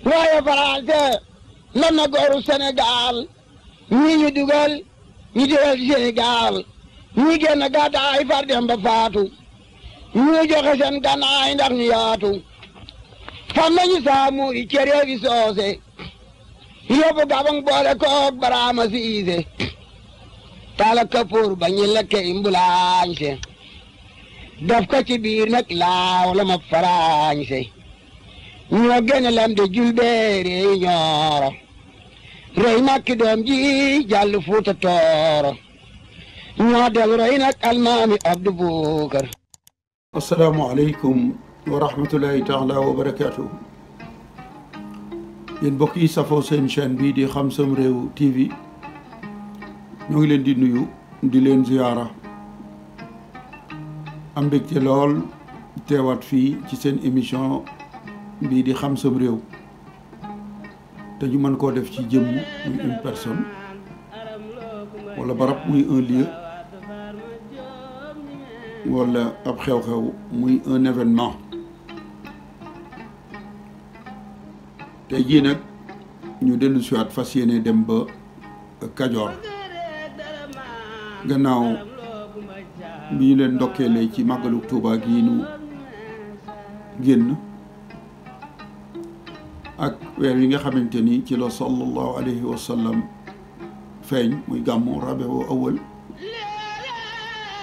waaye Faranse lan na gooru Sénégal ñii ñu dugal Sénégal ñii génn gàddaay far dem ba faatu ñii joxe seen gànnaay ndax ñu yaatu fam nañu Samori cere fi soose yóbbu Gabang boole koog Baraama Siise tala kapoor ba ñu lekke imbulaañse daf ko ci biir nag laaw la ma faraañse ñoo gene lam de julbeere ñooro rey makki doom ji jàll Fuuta Tooro ñoo del rey nag almaami Abdu Bukar. assalaamu aleykum wa rahmatullahi taala wa barakaatuhu. yéen mbokk yi safoo seen chaîne bii di Xam Sam Réew TV ñoo ngi leen di nuyu di leen ziyaara am mbégte lool teewaat fii ci seen émission bii di Xam Sam Réew te ñu mën koo def ci jëmm muy une personne wala barab muy un lieu wala ab xew-xew muy un événement. tey jii nag ñu dellu siwaat fas yéene dem ba Kajoor gannaaw bi ñu leen ndokkeelee ci màggalu Tuuba gi nu génn ak weer yi nga xamante ni ci la sallallahu alayhi wa sallam feeñ muy gàmmu Rabiul Awwal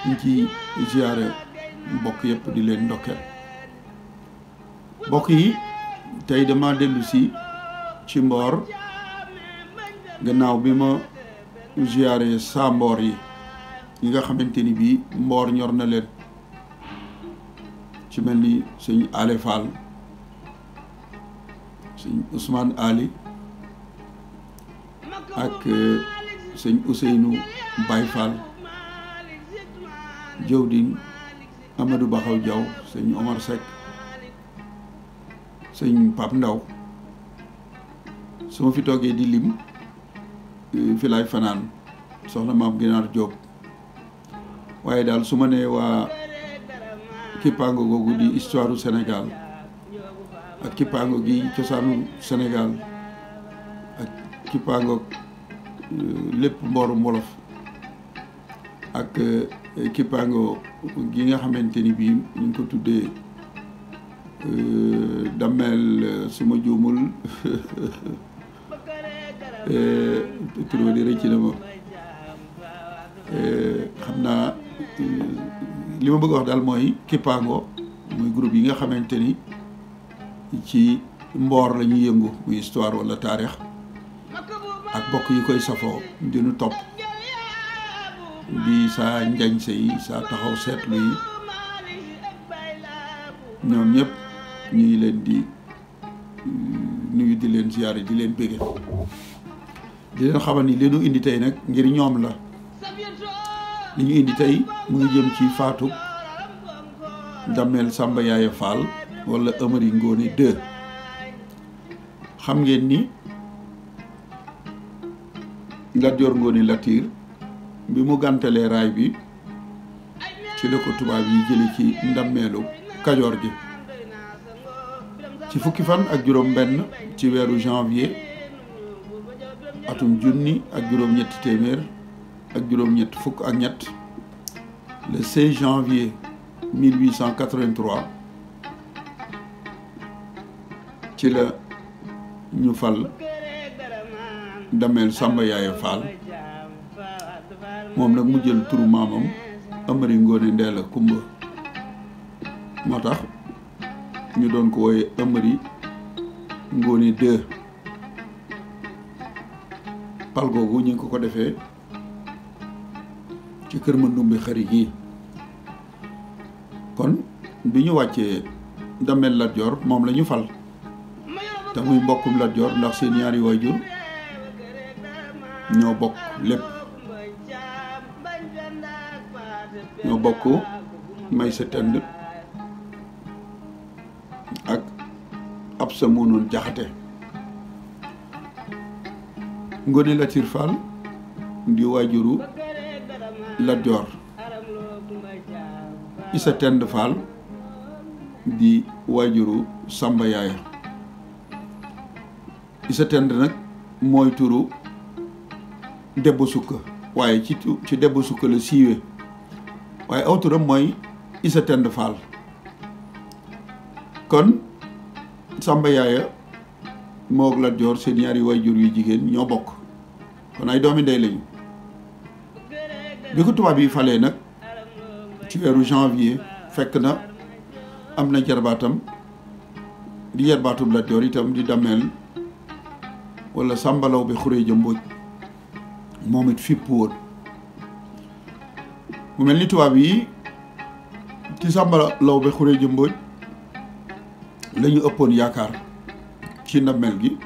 ñu ci ziyaare mbokk yëpp di leen ndokkeel. mbokk yi tey dama dellu si ci Mboor gannaaw bi ma ziyaare saa Mboor yi nga xamante ni bii Mboor ñor na leen ci mel ni sëñ Ale Fall sëñ Ousmane Ali ak sëñ Ousseynou Baye Fall jëwdin Amadou Baxaw Diaw sëñ Omar Seck sëñ Pap Ndaw su ma fi toogee di lim fi laay fanaan soxna maam Ginaar Jóob waaye daal su ma nee waa kippaango googu di histoire du Sénégal ak kippaango gi cosaanu Sénégal ak kippaango lépp mbooru Wolof ak kippaango gi nga xamante ni bii ñu ngi ko tuddee Damel suma juumul turba di rëcc na ma xam naa li ma bëgg a wax daal mooy kippaango muy groupe yi nga xamante ni ci Mboor la ñuy yëngu muy histoire wala taarix ak bokk yi koy safoo dinu topp di saa njañse yi saa taxaw seetlu yi ñoom ñëpp ñu ngi leen di nuyu di leen ziyaare di leen bége di leen xamal ni li ñu indi tey nag ngir ñoom la li ñu indi tey mu ngi jëm ci faatu Damel Samba Yaaya Fall wala Amari Ngoone 2 xam ngeen ni Lat Joor Ngoone Latiir bi mu gàntalee raay bi ci la ko tubaab yi jële ci ndammeelu Kajoor gi ci fukki fan ak juróom benn ci weeru janvier atum junni ak juróom-ñetti téeméer ak juróom-ñett fukk ak ñett le 16 janvier 1883 ci la ñu fal Damel Samba Yaaya Fall moom nag mu jël turu maamam Amari Ngoone Ndeela Kumba moo tax ñu doon ko wooye Amari Ngoone 2 pal googu ñu ngi ko defee ci kër Mandumbe Xari gi kon bi ñu wàccee Damel Lat Joor moom la ñu fal te muy mbokkum Lat Joor ndax seen ñaari waajur ñoo bokk lépp ñoo bokk may sa tënd ak ab sa moonoon jaxate Ngoone Latiir Fall di waajuru Lat Joor Isa Tend Fall di waajuru Samba Yaaya Issa Tend nag mooy turu Debbo Sukka waaye ci Debbo Sukka la siiwee waaye aw turam mooy Issa Tend Fall kon Samba Yaaya moog Lat Joor seen ñaari waajur yu jigéen ñoo bokk kon ay doomi ndey lañu bi ko tubaab yi falee nag ci weeru janvier fekk na am na jarbaatam di jarbaatum Lat Joor itam di Dameel wala Samba Lawbe Xureeja Mbooj moom it fipp woon mu mel ni tubaab yi ci Samba Lawbe Xureeja Mbooj la ñu ëppoon yaakaar ci ndameel gi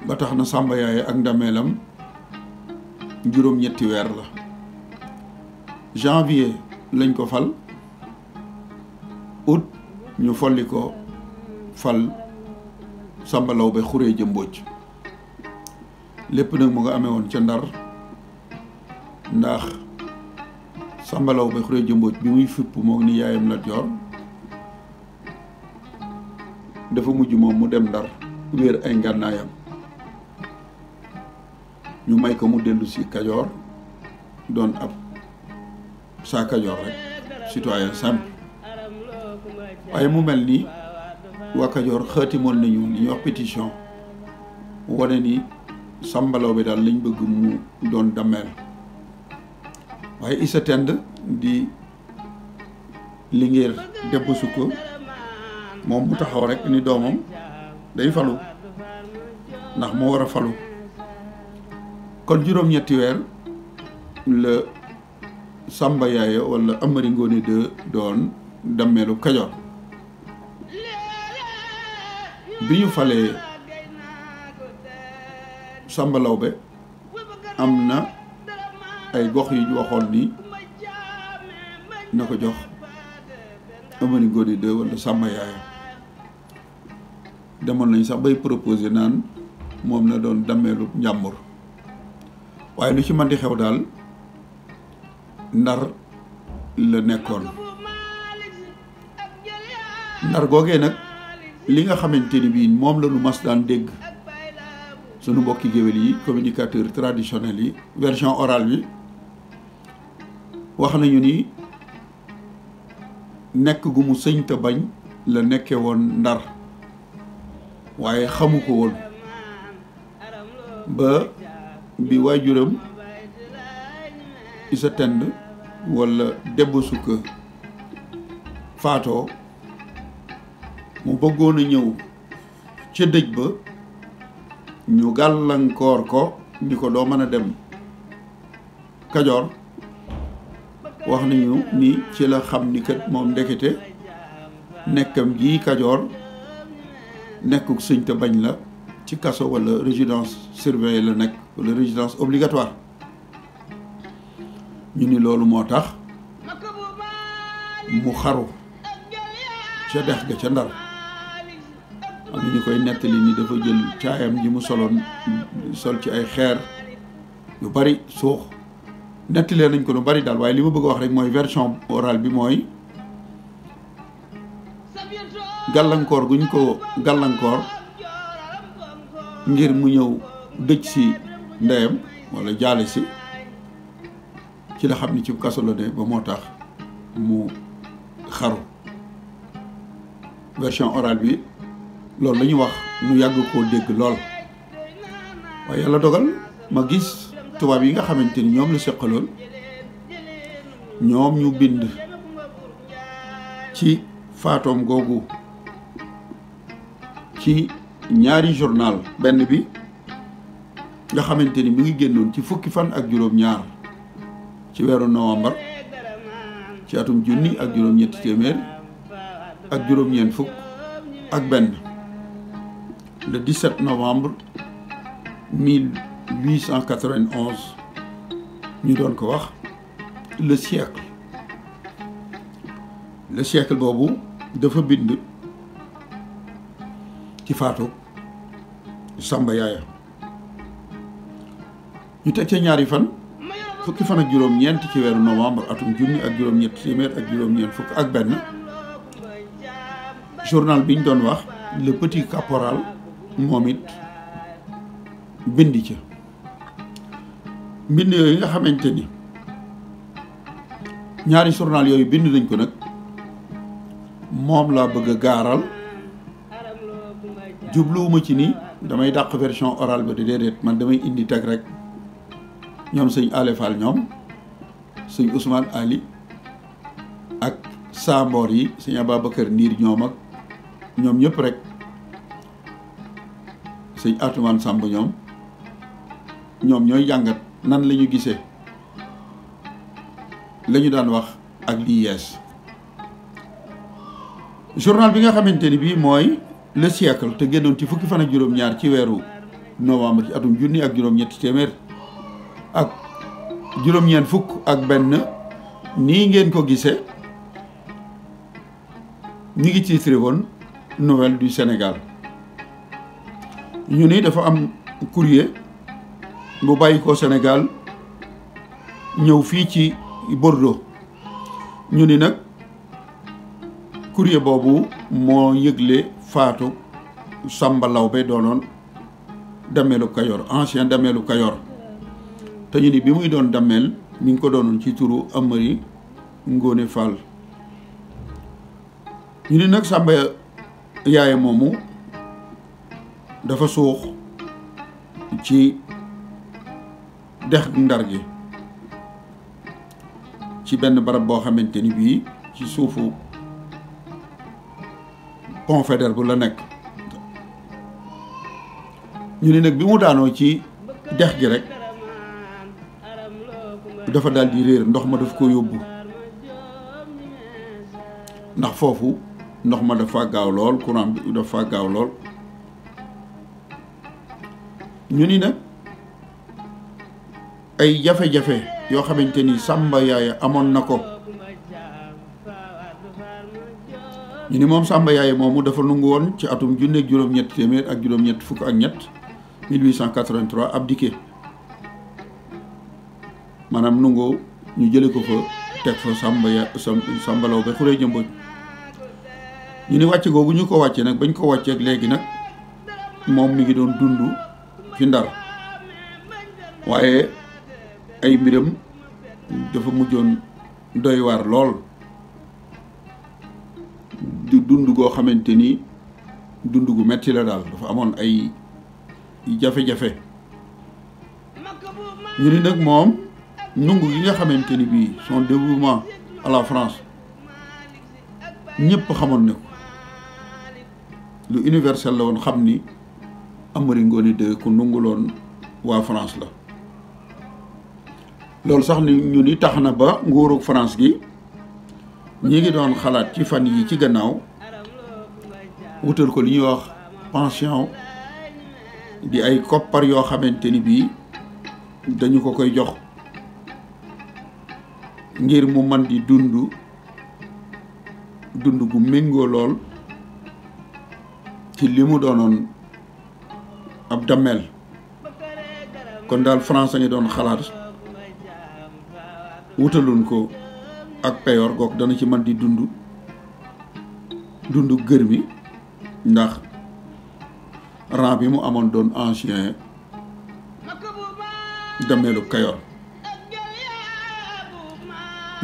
ba tax na Samba Yaaya ak ndameelam juróom-ñetti weer la janvier lañ ko fal août ñu folli ko fal Samba Lawbe Xureeja Mbooj lépp nag mu nga amee woon ca Ndar ndax Samba Lawbe Xureeja Mbooj bi muy fipp moom ni yaayam Lat Joor dafa mujj moom mu dem Ndar wéer ay ngànnaayam ñu may ko mu dellu si Kajoor doon ab saa Kajoor rek citoyen simple waaye mu mel ni waa Kajoor xaatimoon nañu li ñuy wax pétition wane ni Samba Lawbe daal lañ bëgg mu doon Dameel waaye Issa Tend di Linguère Debbo Sukka moom mu taxaw rek ni doomam day falu ndax moo war a falu kon juróom-ñetti weer la Samba Yaaya wala Amari Ngoone de doon Dameelu Kajoor bi ñu falee Samba Lawbe am na ay gox yu ñu waxoon ni na ko jox Amari Ngoone de wala Samba Yaaya demoon nañ sax bay proposé naan moom na doon Dameelu Njàmbur waaye lu ci mën di xew daal Ndar la nekkoon Ndar googee nag li nga xamante ni bii moom la nu mas daan dégg sunu mbokki géwél yi communicateur traditionnel yi version orale bi wax nañu ni nekk gu mu sëñ te bañ la nekke woon Ndar waaye xamu ko woon ba bi waajuram Issa Tend wala Debbo Sukka faatoo mu bëggoon a ñëw ca dëj ba ñu gàllankoor ko ni ko doo mën a dem Kajoor wax nañu ni ci la xam ni kat moom ndekete nekkam ji Kajoor nekkuk sëñ te bañ la ci kaso wala résidence surveillée la nekk wala résidence obligatoire ñu ni loolu moo tax mu xaru ca dex ga ca Ndar am na ñu koy nettali ni dafa jël caayam ji mu soloon sol ci ay xeer yu bari suux nettalee nañ ko lu bari daal waaye li ma bëgg a wax rek mooy version orale bi mooy gàllankoor guñ ko gàllankoor ngir mu ñëw dëj si ndeyam wala jaale si ci la xam ni ci kaso la ne ba moo tax mu xaru version orale bi loolu la ñu wax nu yàgg koo dégg lool waaye yàlla dogal ma gis tubaab yi nga xamante ni ñoom la seqaloon ñoom ñu bind ci faatoom googu ci ñaari journal benn bi nga xamante ni mi ngi génnoon ci fukki fan ak juróom-ñaar ci weeru novembre ci atum junni ak juróom-ñetti téeméer ak juróom-ñeent fukk ak benn le 17 novembre 1891 ñu doon ko wax le siècle boobu dafa bind ci faatu Samba Yaaya ñu teg ca ñaari fan fukki fan ak juróom-ñeent ci weeru novembre atum junni ak juróom-ñetti téeméer ak juróom-ñeent fukk ak benn journal bi ñu doon wax le Petit Caporal moom it bind ca mbind yooyu nga xamante ni ñaari journal yooyu bind nañ ko nag moom laa bëgg a gaaral jubluwuma ci ni damay dàq version orale ba di déedéet man damay indi teg rek ñoom sëñ Ale Fall ñoom sëñ Ousmane Ali ak Samboor yi sëñ Ababacar Ndiir ñoom ak ñoom ñëpp rek sëñ Atumaan Samb ñoom ñooy jàngat nan la ñu gisee la ñu daan wax ak lii yees journal bi nga xamante ni bii mooy Le Siècle te génnoon ci fukki fan ak juróom-ñaar ci weeru novembre ci atum junni ak juróom-ñetti téeméer ak juróom-ñeent fukk ak benn nii ngeen ko gisee ñu ngi titré woon Nouvelles du Sénégal ñu ni dafa am courrier bu bàyyi ko Sénégal ñëw fii ci Bordeaux ñu ni nag courrier boobu moo yëgle faatu Samba Lawbe doonoon dameelu Kayor ancien dameelu Kayor te ñu ni bi muy doon dameel mi ngi ko doonoon ci turu Amari Ngoone Fall ñu ni nag Samba yaaye moomu dafa suux ci dex Ndar gi ci benn barab boo xamante ni bii ci suufu pont Faidherbe bu la nekk ñu ni nag bi mu daanoo ci dex gi rek dafa daal di réer ndox ma daf ko yóbbu ndax foofu ndox ma dafa gaaw lool courant bi dafa gaaw lool ñu ni nag ay jafe-jafe yoo xamante ni Samba Yaaye amoon na ko ñu ni moom Samba Yaaye moomu dafa nungu woon ci atum junne ak juróom-ñett téeméer ak juróom-ñett fukk ak ñett 1883 abdiqué maanaam nungoo ñu jële ko fa teg fa Samba Lawbe Xuree Jëmbooj ñu ni wàcce googu ñu ko wàcce nag bañ ko wàcceeg léegi nag moom mi ngi doon dund fi Ndar waaye ay mbiram dafa mujjoon doy waar lool di dund goo xamante ni dund gu metti la daal dafa amoon ay jafe-jafe ñu ni nag moom nungu gi nga xamante ni bii son dévouement à la France ñëpp xamoon ne ko lu universel la woon xam ni Amari Ngoone de ku nunguloon waa France la loolu sax ni ñu ni tax na ba nguuru France gi ñi ngi doon xalaat ci fan yi ci gannaaw wutal ko li ñuy wax pension di ay koppar yoo xamante ni bii dañu ko koy jox ngir mu man di dund gu méngoo lool ci li mu doonoon ab dammel kon daal France a ngi doon xalaat wutaloon ko ak payoor goog dana ci man di dund gër mi ndax rang bi mu amoon doon ancien dammelu Kayor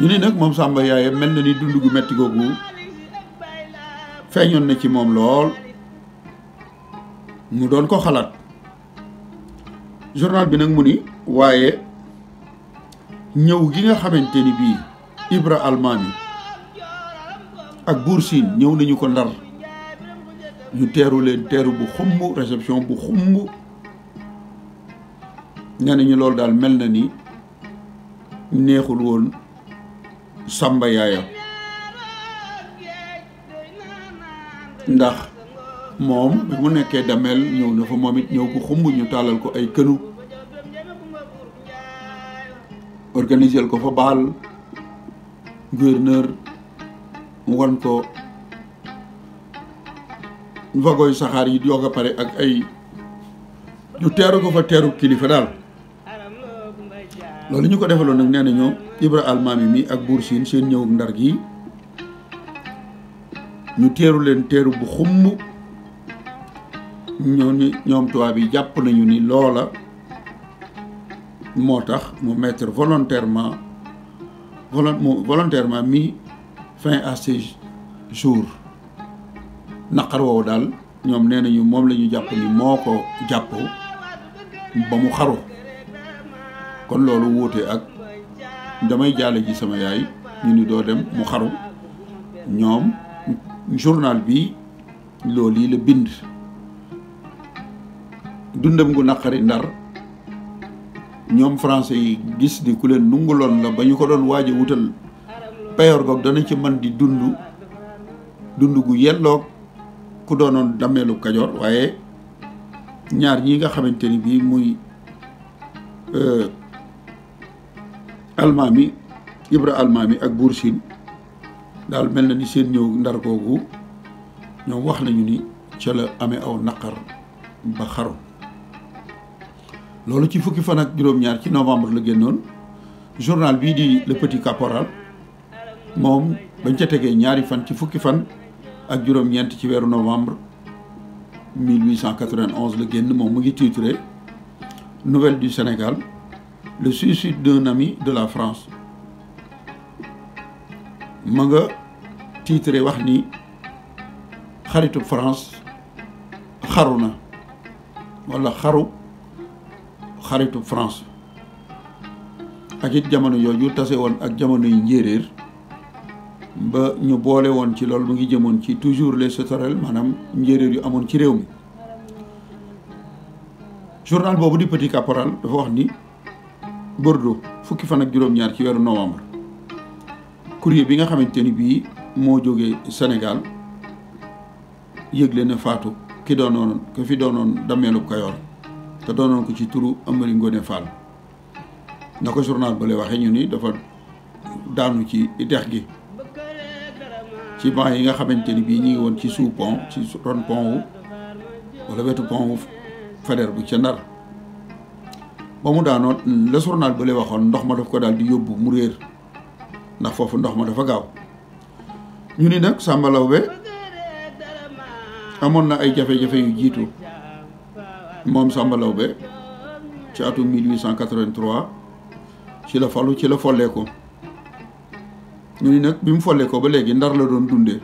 ñu ni nag moom Samba Yaaye mel na ni dund gu metti googu feeñoon na ci moom lool mu doon ko xalaat journal bi nag mu ni waaye ñëw gi nga xamante ni bii Ibra Almami ak Buur Siin ñëw nañu ko Ndar ñu teeru leen teeru bu xumb réception bu xumb nee nañu loolu daal mel na ni neexul woon Samba Yaaye ndax moom bi mu nekkee damel ñëw na fa moom it ñëw ko xumb ñu tàllal ko ay kënu organiser ko fa baal gouverneur wan ko wagoy saxaar yi yoog a pare ak ay ñu teeru ko fa teeru kilifa daal loolu ñu ko defaloon nag nee nañu Ibra Almami mi ak Buur Siin seen ñëw Ndar gi ñu teeru leen teeru bu xumb ñoom tubaab yi jàpp nañu ni loola moo tax mu mettre volontairement mis fin à ces jours naqar woowu daal ñoom nee nañu moom la ñu jàpp ni moo ko jàpp ba mu xaru kon loolu wuute ak damay jaale ji sama yaay ñu ni doo dem mu xaru ñoom journal bi loolu yi la bind dundam gu naqari Ndar ñoom français yi gis ni ku leen nunguloon la ba ñu ko doon waaj a wutal payoor goog dana ci mën di dund gu yelloog ku doonoon dameelu Kajoor waaye ñaar ñi nga xamante ni bii muy Almaami Ibra Almaami ak Buur Siin daal mel na ni seen ñëw Ndar googu ñoom wax nañu ni ca la amee aw naqar ba xaru loolu ci fukki fan ak juróom-ñaar ci novembre la génnoon journal bii di Le Petit Caporal moom bañ ca tegee ñaari fan ci fukki fan ak juróom-ñeent ci weeru novembre 1891 la génn moom mu ngi titré Nouvelle du Sénégal, le suicide d'un ami de la France. ma nga titré wax ni xaritu France xaru na wala xaritu France ak it jamono yooyu tase woon ak jamono yi njéeréer ba ñu boole woon ci loolu mu ngi jëmoon ci toujours les sauterelles maanaam njéeréer yu amoon ci réew mi journal boobu di Petit Caporal dafa wax ni Bordeaux fukki fan ak juróom-ñaar ci weeru novembre courrier bi nga xamante ni bii moo jógee Sénégal yëgle na faatu ki fi doonoon dameelub Kayoor te doonoon ko ci turu Amari Ngoone Fall na ko journal ba lay waxee ñu ni dafa daanu ci dex gi ci banc yi nga xamante ni bii ñu ngi woon ci sous pont ci ron pont wu wala wetu pont wu Faidherbe bu ca Ndar ba mu daanoon le journal ba lay waxoon ndox ma daf ko daal di yóbbu mu réer ndax foofu ndox ma dafa gaaw ñu ni nag Samba Laobé amoon na ay jafe-jafe yu jiitu moom Samba Laobé ci atum 1883 ci la falu ci la follee ko ñu ni nag bi mu follee ko ba léegi Ndar la doon dundee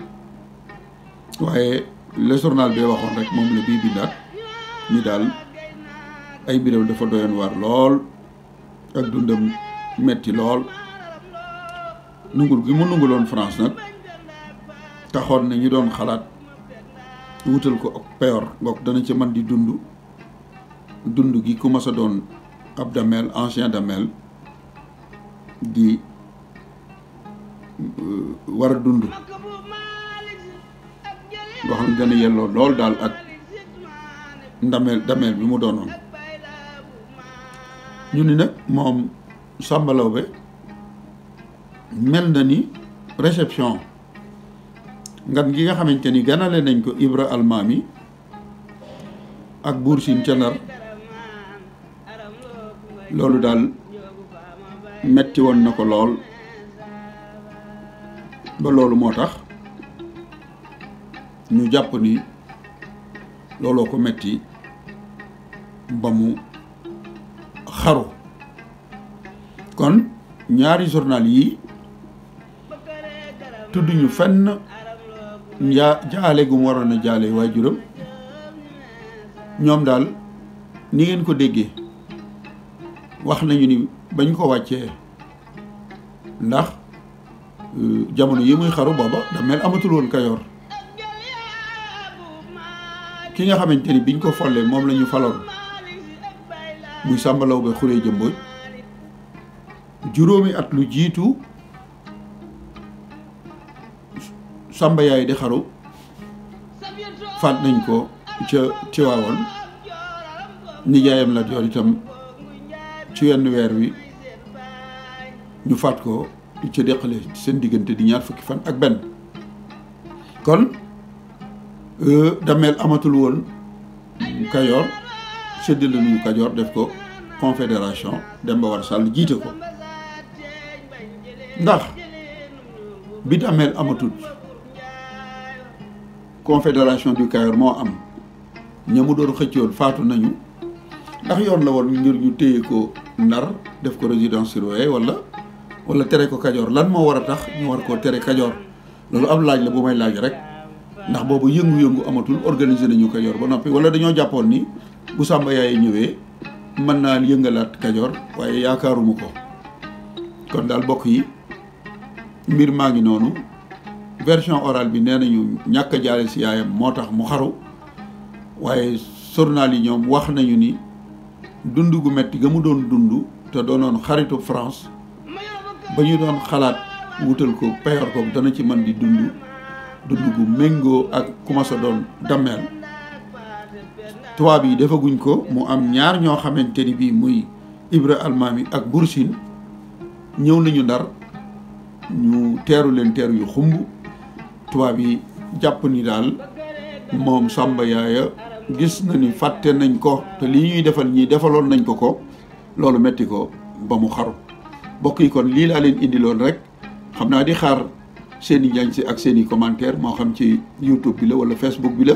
waaye le journal bi waxoon rek moom la bii bindaat ni daal ay mbiram dafa doyoon waar lool ak dundam metti lool nungul gi mu nunguloon France nag taxoon na ñu doon xalaat wutal ko ak peyor ngoog dana ci man di dund gi ku mas a doon ab damel ancien damel di war a dund boo xam ne dana yelloo lool daal ak damel bi mu doonoon ñu ni nag moom Samba Laobé mel na ni réception ngan gi nga xamante ni ganale nañ ko Ibra Almaami ak Buur Siin ca Ndar loolu daal metti woon na ko lool ba loolu moo tax ñu jàpp ni looloo ko metti ba mu xaru kon ñaari journal yi tudd ñu fenn jaale gu mu waroon a jaale waajuram ñoom daal ni ngeen ko déggee wax nañu ni bañ ko wàccee ndax jamono yi muy xaru booba damel amatul woon Kayoor ki nga xamante ni biñ ko follee moom la ñu faloon muy Samba Laobé Khourédia Mbodj juróomi at lu jiitu Samba yaay di xaru faat nañ ko ca Tiwaawoon nijaayam la yor itam ci wenn weer wi ñu faat ko ca deqale seen diggante di ñaar fukki fan ak benn kon dameel amatul woon Kayoor séddale nañu Kajoor def ko confédération Demba War Sall jiite ko ndax bi dameel amatul confédération du Kayoor moo am ñamu doon xëccoon faatu nañu ndax yoon la woon ngir ñu téye ko Ndar def ko résidence surveillée wala tere ko Kajoor lan moo war a tax ñu war koo tere Kajoor loolu ab laaj la bu may laaj rek ndax boobu yëngu-yëngu amatul organiser nañu Kajoor ba noppi wala dañoo jàppoon ni bu Samba Yaaye ñëwee mën naa yëngalaat Kajoor waaye yaakaaruma ko. kon daal bokk yi mbir maa ngi noonu version orale bi nee nañu ñàkk a jaale si yaayam moo tax mu xaru waaye journal yi ñoom wax nañu ni dund gu metti ga mu doon dund te doonoon xaritu France ba ñu doon xalaat wutal ko payor ko dana ci mën di dund gu méngoo ak ku ma sa doon dammeel tubaab yi defaguñ ko mu am ñaar ñoo xamante ni bii muy Ibra Almami ak Bursine ñëw nañu Ndar ñu teeru leen teeru yu xumb tubaab yi jàpp ni daal moom Samba Yaaye gis na ni fàtte nañ ko te lii ñuy defal ñii defaloon nañ ko loolu metti ko ba mu xaru bokk yi kon lii laa leen indiloon rek xam naa di xaar seen i njañ si ak seen i commentaire moo xam ci YouTube bi la wala Facebook bi la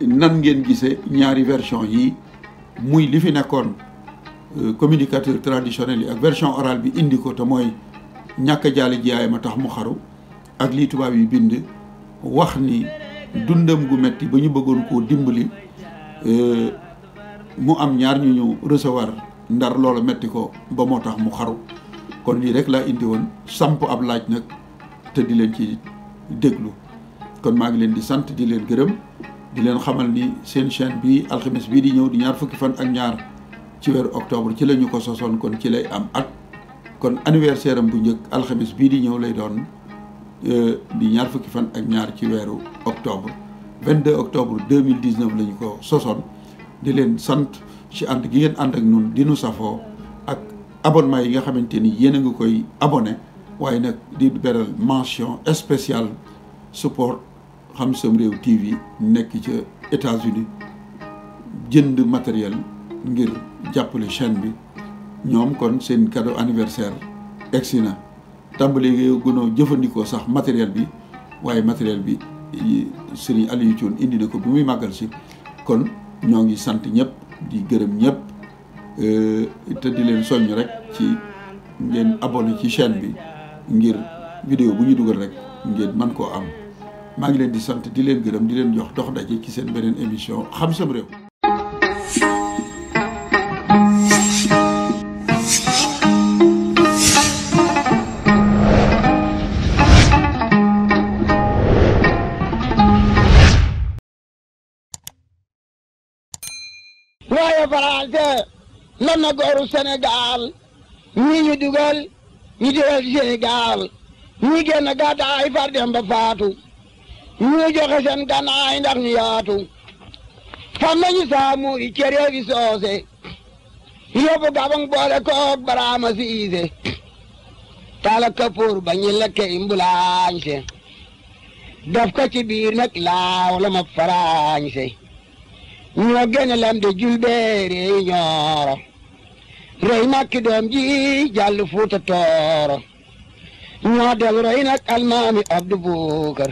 nan ngeen gisee ñaari version yi muy li fi nekkoon communicateur traditionnel yi ak version orale bi indi ko te mooy ñàkk a jaale ji yaayam a tax mu xaru ak lii tubaab yi bind wax ni dundam gu metti ba ñu bëggoon koo dimbali mu am ñaar ñu recevoir Ndar loola metti ko ba moo tax mu xaru kon lii rek laa indi woon samp ab laaj nag te di leen ci déglu kon maa ngi leen di sant di leen gërëm di leen xamal ni seen chaîne bi alxames bii di ñëw di ñaar fukki fan ak ñaar ci weeru octobre ci la ñu ko sosoon kon ci lay am at kon anniversaire am bu njëkk alxames bii di ñëw lay doon di ñaar fukki fan ak ñaar ci weeru octobre 22 octobre 2019 la ñu ko sosoon di leen sant ci ànd gi ngeen ànd ak ñun di nu safoo ak abonnement yi nga xamante ni yéen a nga koy abonné waaye nag di beral mention spéciale support Xam Sam Réew TV nekk ca États-Unis jënd matériel ngir jàppale chaîne bi ñoom kon seen cadeau anniversaire egsi na tàmbali nga gënoo jëfandikoo sax matériel bi waaye matériel bi Serigne Aliou Thioune indi na ko bi muy màggal si kon ñoo ngi sant ñëpp di gërëm ñëpp te di leen soññ rek ci ngeen abonné ci chaîne bi ngir vidéo bu ñu dugal rek ngeen mën koo am maa ngi leen di sant di leen gërëm di leen jox dox daje ci seen beneen émission Xam Sam Réew. waaye Faranse lan na gooru Sénégal ñii ñu dugal ñu dugal Sénégal ñii génn gàddaay far dem ba faatu ñu joxe seen gànnaay ndax ñu yaatu fam nañu Samori ci réewi soose yóbbu Gabang boole koog Baraama Siise tala kapoor ba ñu lekke imbulaañse daf ko ci biir nag laaw la ma faraañse ñoo gën a lam de julbeere ñooro rey makki doom ji jàll Fuuta Tooro ñoo del roy nag Almaami Abdu Bukar